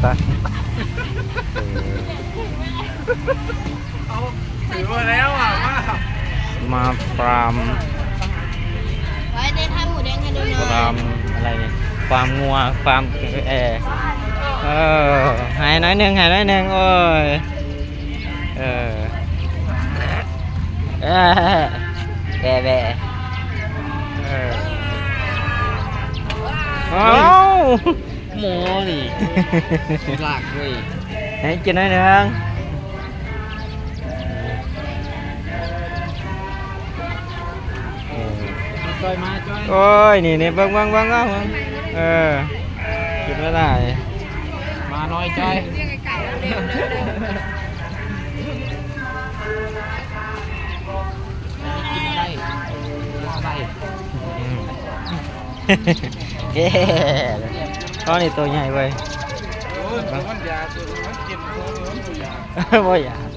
ຕາຍ ເອີ ເອົາ ຖືວ່າແລ້ວອ່ະ ມາ ມາຟາມ ໄວ້ໄດ້ ຖ້າໝູແດງໃຫ້ດູໜ່ອຍ ຟາມອະໄລນີ້ ຟາມງົວ ຟາມ ເອີ ເອີ ໃຫ້ໜ້ອຍໜຶ່ງ ໃຫ້ໜ້ອຍໜຶ່ງ ໂອ້ຍ ເອີ ເອີ ແບະ ແບະ ເອີ ເອົ້າ ໝໍນີ້ ລາກເວີຍ ໃຫ້ກິນໜ້ອຍໜຶ່ງ ເອີ ມາຈ່ອຍ ມາຈ່ອຍ ໂອ້ຍ ນີ້ ນີ້ ເບິ່ງ ເບິ່ງ ເບິ່ງ ເບິ່ງ ເອີ ກິນບໍ່ໄດ້ ມາໜ້ອຍຈ່ອຍ ກິນບໍ່ໄດ້ ກິນບໍ່ໄດ້ ອືມ ເອີ ຕອນນີ້ໂຕໃຫຍ່ເວີຍ ໂອ້ຍ ມັນຢາກ ມັນກິນ ໂອ້ຍ ມັນບໍ່ຢາກ ບໍ່ຢາກ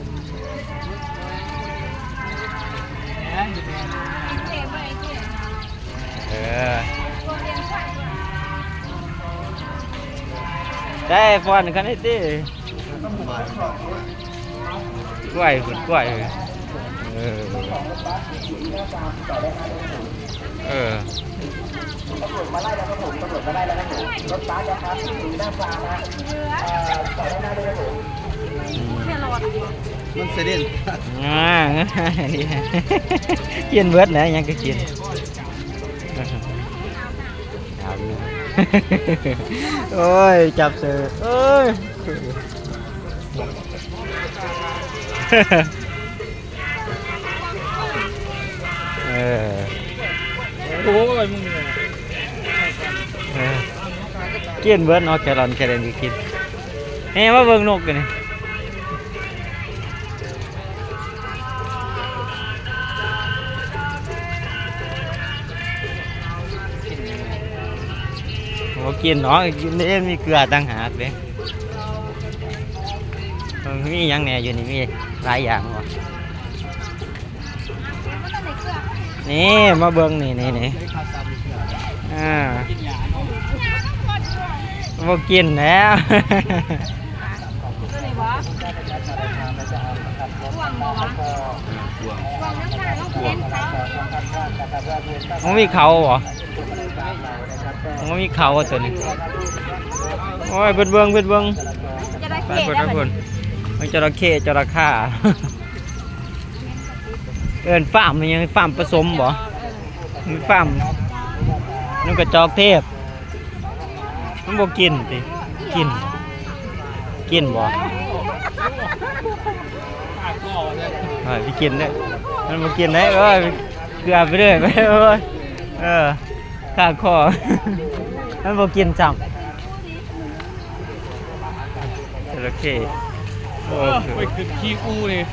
ເອີ ໃສ່ຟອນກັນໄດ້ຕິ ກ້ວຍພຸ້ນ ກ້ວຍ ເອີ ເອີ ມັນສະເດັນ ອ່າ ກິນເບິດແຫຼະ ຫຍັງກໍກິນ ໂອ້ຍ ຈັບເສີ ໂອ້ຍ ເອີ ໂອ້ຍ ມຶງນີ້ ເອີ ກິນເບິດເນາະ ແຄລອນ ແຄເລນກໍກິນ ແຫ່ມາເບິ່ງນົກຢູ່ນີ້ ບໍ່ກິນເນາະ ກິນເດ້ ມີເກືອຕ່າງຫາກເດ້ ເບິ່ງມີຫຍັງແດ່ຢູ່ນີ້ ມີຫຼາຍຢ່າງບໍ່ ນີ້ ມາເບິ່ງນີ້ ນີ້ ນີ້ ອ່າ ບໍ່ກິນແລ້ວ ບໍ່ມີເຂົ້າບໍ່? ໂອ້ ມີເຂົ້າຕົວນີ້ ໂອ້ຍ ເພິ່ນເບິ່ງ ເພິ່ນເບິ່ງ ໄປພຸ້ນ ໄປພຸ້ນ ເບິ່ງຈະລະເຂົ້ ຈະລະຂ້າ ເອີ້ນຟາມອີ່ຫຍັງ ຟາມປະສົມບໍ່? ມີຟາມ ນົກກະຈອກເທບ ມັນບໍ່ກິນຕິ? ກິນ ກິນບໍ່? ເອີຍ ໄປກິນເດີ້ ມັນບໍ່ກິນເດ້ ເອີຍ ເກືອບໄປເລີຍ ເອີຍ ເອີ ຄາຄໍ ມັນບໍ່ກິນຊ້ຳ ຈະລະເຂົ້ ໂອ້ ໄປຂຶ້ນຂີ້ອູ່ນີ້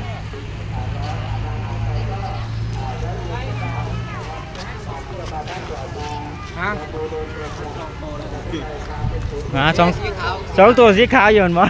ຮະ ມາສອງ ສອງໂຕສີຂາວຢູ່ຫັ້ນບໍ່?